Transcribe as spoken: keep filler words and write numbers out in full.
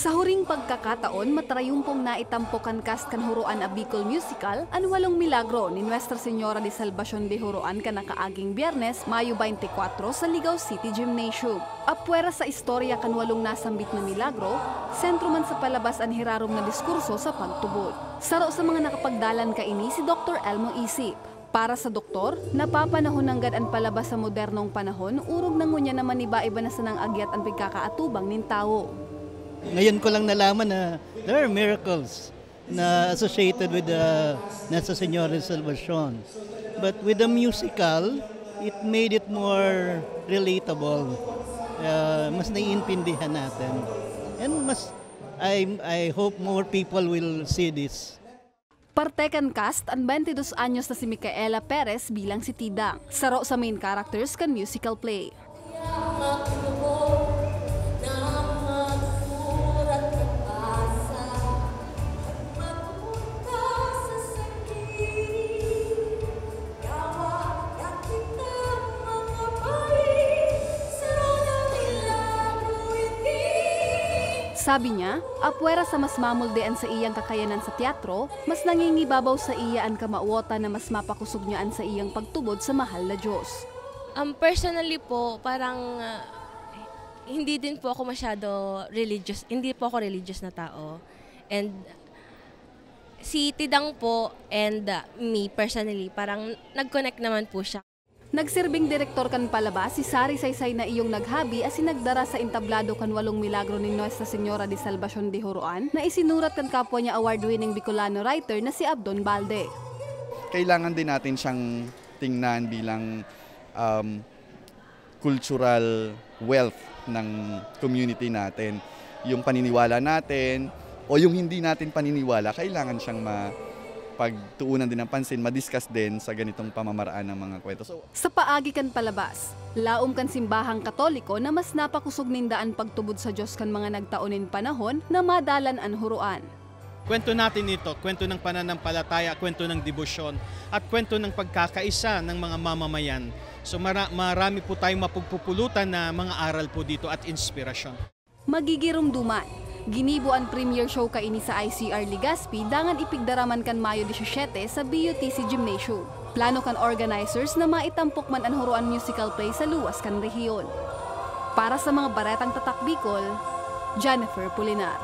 Sa huring pagkakataon, matrayumpong naitampok kan cast kan Huroan a Bicol Musical an walong milagro ni Nuestra Señora de Salvacion de Huroan kan nakaaging Biyernes, Mayo twenty-four, sa Ligao City Gymnasium. Apwera sa istorya kan walong nasambit na milagro, sentro man sa palabas an hirarom na diskurso sa pagtubod. Saro sa mga nakapagdalan kaini si Doktor Elmo Isip. Para sa doktor, napapanahon nanggad an palabas sa modernong panahon, orog na ngunyan na maniba-iba na sanang agyat an pagkakaatubang nin tawo. Ngayon ko lang nalaman na there are miracles na associated with the Nuestra Señora de Salvacion. But with the musical, it made it more relatable. Uh, mas naiintindihan natin. And mas, I, I hope more people will see this. Parte kan cast an twenty dos anyos na si Micaela Perez bilang si Tidang, saro sa main characters kan musical play. Sabi niya, apwera sa mas mamulde an saiyang kakayanan sa teatro, mas nangingibabaw saiya an kamawotan na mas mapakosog niya an saiyang pagtubod sa mahal na Diyos. Um, personally po, parang ah, hindi din po ako masyado religious, hindi po ako religious na tao. And si Tidang po and uh, me personally, parang nag-connect naman po siya. Nagsirbing direktor kan palabas si Sari Saysay na iyong naghabi asin nagdara sa entablado kan walong milagro ni Nuestra Señora de Salvacion de Huroan na isinurat kan kapwa niya award-winning Bicolano writer na si Abdon Balde. Kailangan din natin siyang tingnan bilang um, cultural wealth ng community natin. Yung paniniwala natin o yung hindi natin paniniwala, kailangan siyang ma pagtuunan din ng pansin, ma-discuss din sa ganitong pamamaraan ng mga kwento. So, Sa paagi kan palabas, laom kan simbahang Katoliko na mas napakosog ninda an pagtubod sa Diyos kan mga nagtao nin panahon na madalan an huroan. Kwento natin ito, kwento ng pananampalataya, kwento ng debosyon, at kwento ng pagkakaisa ng mga mamamayan. So mara- marami po tayong mapagpupulutan na mga aral po dito at inspirasyon. Magigiromdoman. Ginibo an premiere show kaini sa I C R Legazpi dangan ipigdara man kan Mayo disisiyete sa B U T C Gymnasium. Plano kan organizers na maitampok man an Huroan musical play sa luwas kan rehiyon. Para sa mga Baretang Tatak Bicol, Jennifer Pulinar.